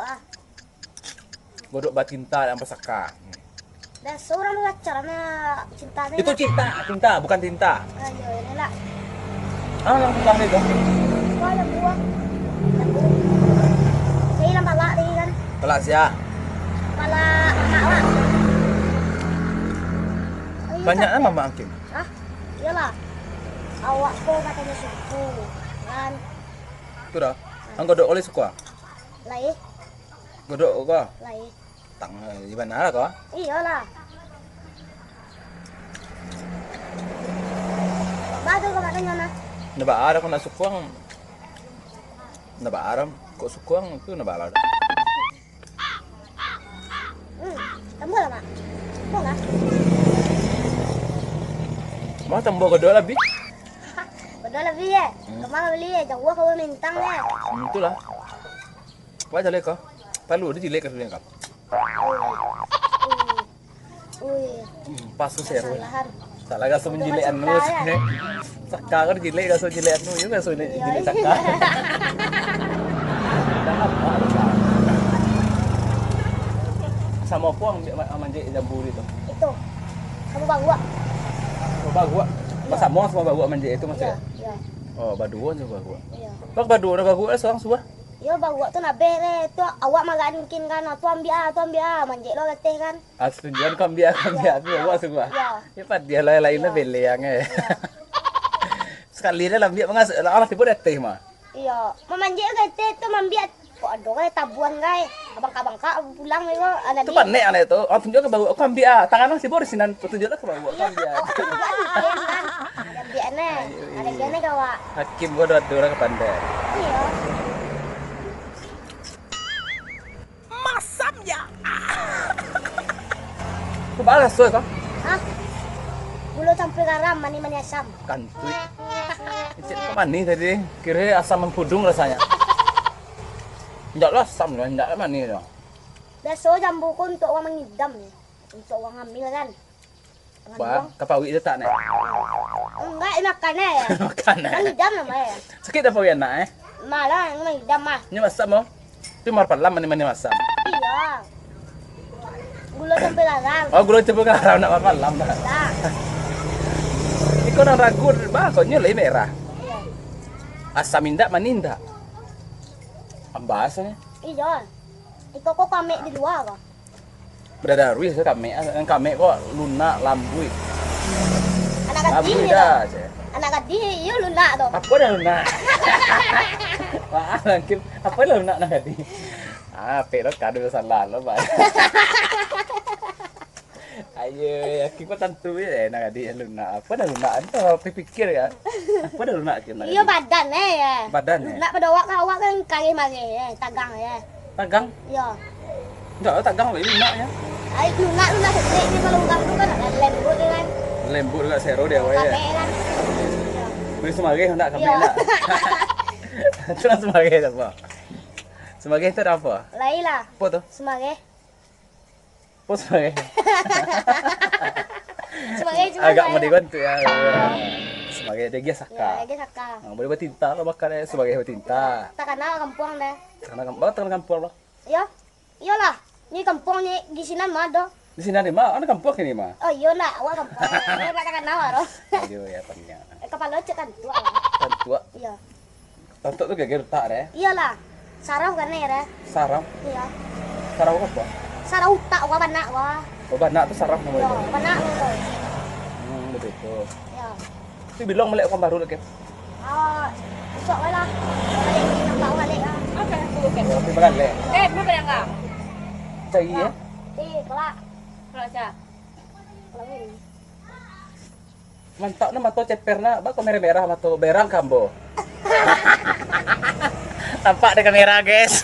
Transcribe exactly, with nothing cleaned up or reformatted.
Ah. Godok batinta dan basaka. Biaso urang bapacaran, cinta tu. Itu cinta, cinta, bukan tinta. Ah, iyo, inilah. Ah, yang tukang itu. Wah, yang buah. Yang buah. Jadi, yang palak tadi kan. Palak sia? Palak anak lah. Banyak lah mamak angkin. Hah? Iyolah. Awak ko katonyo suku, kan. Tu dah. Ang godok oleh suku ah? Lai. Godok ko ah? Lai. Tang, di mana lah ko? Iyolah. Baa tu ka mano nyo nah? Ndak baa dah, ko nak sukuang. Ndak baa dah, kok sukuang tu ndak baa dah. Hmm, tambah lah, Mak. Tambah lah. Mah tambah kedua lebih. Kedua lebih, ya? Hmm. Kemana beli, ya? Jauh kau mintang, ya? Hmm, itulah. Wah, jaleh ko. Palu dia jilek ka sudah ko. Ui. Ui. Hmm, pas tu seru. Kesalahan. Salah gaso menjilek anu. Saka, ya? Saka kan jilek, gaso jilek anu, yo gaso jilek, iya, jilek saka. Dah lama tu, Kak. Samo apo ang ambiak ma-, manjek jambu di tu? Itu. Samo baruak. Samo baruak. Iya. Basamo samo baruak manjek itu maksudnya? Iya, iya. Oh, baduo samo baruak. Iya. Kok baduo, baruak lah sorang suah? Yo, baruak tu nabeh deh. Tu awak makan mungkin kan. Tu ambiak ah, tu ambiak ah. Manjek lo gateh kan. Ah, tujuan ko ambiak, ko ambiak. Yo, tu awak suruah. Yo. Yo, padiah lah, lain lah beleang eh. Yo. Sakali dah lah ambiak mangasuk lah, alah tibo di ateh mah. Iyo, mamanjek gateh tu mambiak. Kok ado kan tabuan gai. Abangkak-bangkak pulang mah. Tu panek alai tu. Oh, tunjuak ka baruak ko ambiak ah. Tangan lo tibo di sinan, tunjuak lah ka baruak ko ambiak. Ambiak nah. Ayo, ayo. Ada gana gawak. Hakim ko ado-ado lah ka pandai. Iyo. Masam ya. Tu balas tu ko. Hah? Gulo campur garam, manih-manih asam. Kantuik. Cek ko manih tadi. Kiro asam mempudung rasanya. Indak lah asam lah, indak lah manih lah. Biaso jambu ko untuak urang mangidam, untuak urang hamil kan. Bah, ka paruik letak neh. Enggak, makan eh. Makan eh. Mangidam namo eh. Sakik dah paruik anak eh. Malah mangidam mah. Nyo masak mo. Tu mar palam mani-mani masak. Iya. Gulo campur garam. Oh, gulo campur garam nak mar palam dah. Dah. Iko nan ragu bah, kok nyo lai merah. Iya. Asam indak, manih indak. Ambas eh. Iya. Iko ko kamek di lua ko. Badaruih se kamek, ah, nan kamek ko lunak, lambuik. Anak gadih lambuik dah, cek. Anak gadih, iyo lunak tu. Apo dah lunak? Wah, mungkin apo dah lunak nan gadih? Ah, pek lo kado salah lo, Bang. Ayo, aku ko tantu je, eh, nan gadih lunak. Apo dah lunak? Ado pikir ya? Apo dah lunak kena? Iyo, badan eh, ya. Badan eh. Lunak pado awak kan, awak kan kareh mareh eh, tagang eh. Tagang? Iyo. Indak, tagang lai lunaknyo. Ai, lunak, lunak setrek ni, kalau urang tu kan agak lembut dia kan. Lembut agak sero dia, weh. Kamek kan. Beri sumareh ndak kamek ndak? Itulah sumareh tu, apa? Sumareh tu ada apa? Lai lah. Apa tu? Sumareh. Apa sumareh? Sumareh cuma agak modern tu ya. Sumareh dia gias saka. Ya, dia gias saka. Ha, boleh bertinta lah bakal eh. Sumareh bertinta. Takana kampuang deh. Takana kampuang, takana kampuang lah. Iyo. Iyolah. Ni kampuang ni di sinan mah ado. Di sinan ni mah, ado kampuang kini mah. Oh iyo nak, awak kampuang. Ni pada kenal lah. Aduh ya tanya. Eh, kapalo cek tantuak lah. Tantuak. Iyo. Tantuak tu gagah rutak deh. Iyolah. Saraf kan ni deh. Saraf. Iyo. Saraf apa? Saraf utak wah, banak wah. Oh, banak tu saraf namanya. Iyo, banak tu. Hmm, betul tu. Iyo. Tu bilang melek kan baru lagi. Ah, besok lah. Kalau yang nampak balik lah. Oke, oke. Tapi balik. Eh, belum bayar kah? Cari ya. Eh, kelak. Kelak siapa? Kelak ni. Mantap nah mato ceper nah, bako merah-merah mato berang kambo. Tampak di kamera, guys.